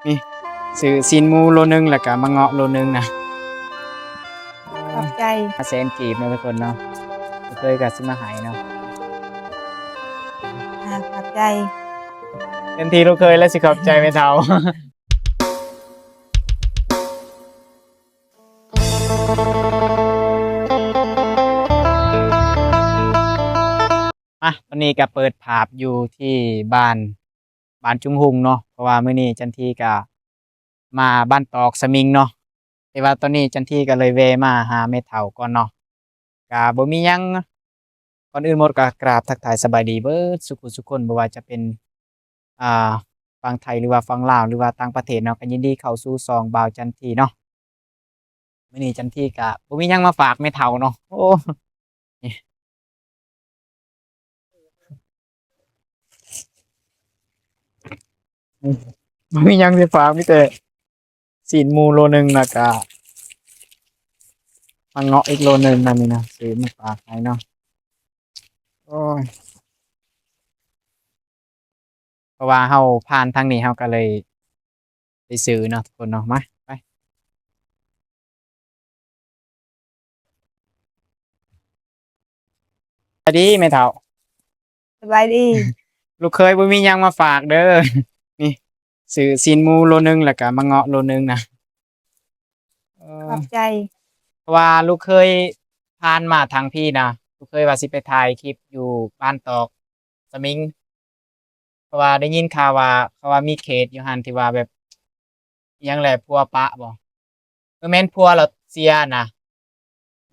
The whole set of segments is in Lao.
ນີ້ ຊື້ຊີ້ນໝູໂລໜຶ່ງ ແລ້ວກະມະເງາະໂລໜຶ່ງນະ. ຂອບໃຈ. ຫ້າແສນກີບເນາະທຸກຄົນເນາະ. ລູກເຂີຍກໍຊິມາໃຫ້ເນາະ. ອາ ຂອບໃຈ. ເຕັມທີ່ລູກເຂີຍແລ້ວ ຊິຂອບໃຈແມ່ເຖົ້າ. ມາ ຕອນນີ້ກໍເປີດພາບຢູ່ທີ່ບ້ານ ບ້ານຈຸງຮຸ່ງເນາະ, ເພາະວ່າມື້ນີ້ຈັນທີກໍມາບ້ານຕອກສະມິງເນາະ, ແຕ່ວ່າຕອນນີ້ຈັນທີກໍເລີຍແວ່ມາຫາແມ່ເຖົ້າກ່ອນເນາະ. ກໍບໍ່ມີຫຍັງ, ກ່ອນອື່ນໝົດກໍກາບທັກທາຍສະບາຍດີເບິດສູ່ຜູ້ສູ່ຄົນ, ບໍ່ວ່າຈະເປັນ ອ່າ ຝັ່ງໄທ ຫຼືວ່າຝັ່ງລາວ ຫຼືວ່າຕ່າງປະເທດເນາະ, ກໍຍິນດີເຂົ້າສູ່ຊ່ອງບ່າວຈັນທີເນາະ. ມື້ນີ້ຈັນທີກະບໍ່ມີຫຍັງມາຝາກແມ່ເຖົ້າເນາະ. ໂອ້ ນີ້ ບໍ່ມີຫຍັງຊິຝາກ, ມີແຕ່ຊີ້ນໝູໂລໜຶ່ງ ແລ້ວກະມະເງາະອີກໂລໜຶ່ງນະ, ນີ້ນະ ຊື້ມາຝາກໃຫ້ເນາະ. ໂອ້ຍ ເພາະວ່າເຮົາຜ່ານທາງນີ້ ເຮົາກໍເລີຍໄປຊື້ເນາະທຸກຄົນເນາະ. ມາ ໄປ. ສະບາຍດີແມ່ເຖົ້າ. ສະບາຍດີ. ລູກເຂີຍບໍ່ມີຫຍັງມາຝາກເດີ. ນີ້ ຊື້ຊີ້ນໝູໂລໜຶ່ງ ແລ້ວກະມະເງາະໂລໜຶ່ງນະ. ເອີ ຂອບໃຈ. ເພາະວ່າລູກເຂີຍຜ່ານມາທາງພີ້ນະ, ລູກເຂີຍວ່າຊິໄປຖ່າຍຄລິບຢູ່ບ້ານຕອກສະມິງ, ເພາະວ່າໄດ້ຍິນຂ່າວວ່າ ເຂົາວ່າມີເຂດຢູ່ຫັ້ນທີ່ວ່າແບບ ອີຫຍັງແຫຼະ ຜົວປະບໍ? ເອີ ແມ່ນ ຜົວລາວເສຍນະ,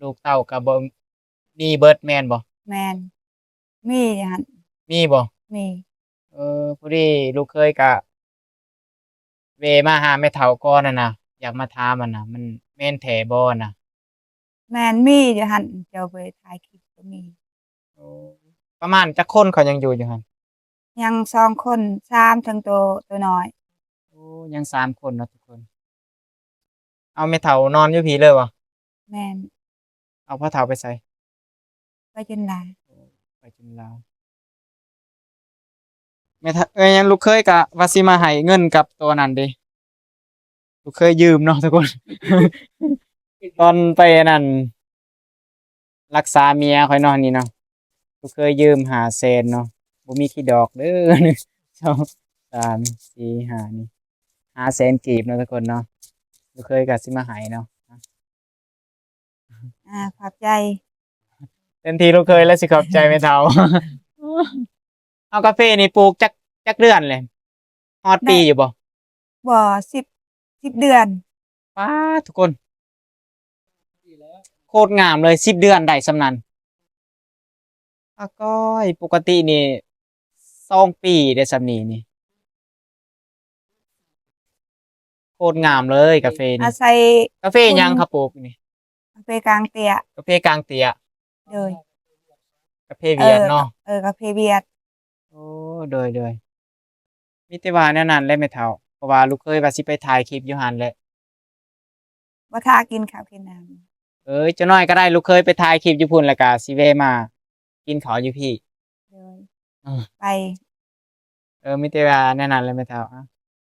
ລູກເຕົ້າກໍບໍ່ມີເບິດແມ່ນບໍ? ແມ່ນ. ມີຫັ້ນ. ມີບໍ? ມີ. ເອີ ພໍດີລູກເຂີຍກະແວ່ມາຫາແມ່ເຖົ້າກ່ອນຫັ້ນນະ, ຢາກມາຖາມຫັ້ນນະ, ມັນແມ່ນແທ້ບໍ່ຫັ້ນນະ? ແມ່ນ ມີຢູ່ຫັ້ນ, ເຈົ້າໄປຖ່າຍຄລິບກໍມີ. ໂອ້ ປະມານຈັກຄົນເຂົາຍັງຢູ່ຢູ່ຫັ້ນ? ຍັງສອງຄົນ, ສາມ ທັງໂຕ ໂຕນ້ອຍ. ໂອ້ ຍັງສາມຄົນເນາະທຸກຄົນ. ເອົາ ແມ່ເຖົ້ານອນຢູ່ພີ້ເລີຍບໍ? ແມ່ນ. ເອົາ ພໍ່ເຖົ້າໄປໃສ? ໄປກິນລາວ. ໄປກິນລາວ. ແມ່ເຖົ້າ ເອີຍ ຍັງ ລູກເຂີຍກະວ່າຊິມາໃຫ້ເງິນກັບໂຕນັ້ນເດ້, ລູກເຂີຍຢືມເນາະທຸກຄົນ. ຕອນໄປອັນນັ້ນ ລັກສາເມຍຂ້ອຍເນາະ ນີ້ເນາະ, ລູກເຂີຍຢືມຫ້າແສນເນາະ, ບໍ່ມີຂີ້ດອກເດີ. ໜຶ່ງ ສອງ ສາມ ສີ່ ຫ້າ ນີ້ ຫ້າແສນກີບເນາະທຸກຄົນເນາະ, ລູກເຂີຍກໍຊິມາໃຫ້ເນາະ. ອາ ຂອບໃຈ. ເຕັມທີ່ລູກເຂີຍແລ້ວ ຊິຂອບໃຈແມ່ເຖົ້າ. ເອົາ ກາເຟນີ້ປູກຈັກ ຈັກເດືອນແລ້ວ? ຮອດປີຢູ່ບໍ່? ບໍ່ ສິບ ສິບເດືອນ. ປາດ ທຸກຄົນ ໂຄດງາມເລີຍ, ສິບເດືອນໄດ້ສ່ຳນັ້ນ. ອາ ກ້ອຍ ປົກກະຕິນີ້ສອງປີເດ້ສ່ຳນີ້ນີ້. ໂຄດງາມເລີຍກາເຟນີ້. ອາໄສ ກາເຟຫຍັງເຂົາປູກນີ້? ກາເຟກາງເຕ້ຍ. ກາເຟກາງເຕ້ຍ. ໂດຍ. ກາເຟຫວຽດເນາະ. ເອີ ກາເຟຫວຽດ. ໂອ້ ໂດຍ ໂດຍ. ມີແຕ່ວ່າແນວນັ້ນແຫຼະແມ່ເຖົ້າ, ເພາະວ່າລູກເຂີຍວ່າຊິໄປຖ່າຍຄລິບຢູ່ຫັ້ນແຫຼະ. ບໍ່ຖ້າກິນເຂົ້າກິນນ້ຳ. ເອີຍ ຈັກໜ້ອຍກໍໄດ້, ລູກເຂີຍໄປຖ່າຍຄລິບຢູ່ພຸ້ນ ແລ້ວກະຊິແວ່ມາກິນເຂົ້າຢູ່ພີ້. ໂດຍ. ເອີ ໄປ. ເອີ ມີແຕ່ວ່າແນວນັ້ນແຫຼະແມ່ເຖົ້າ. ອາ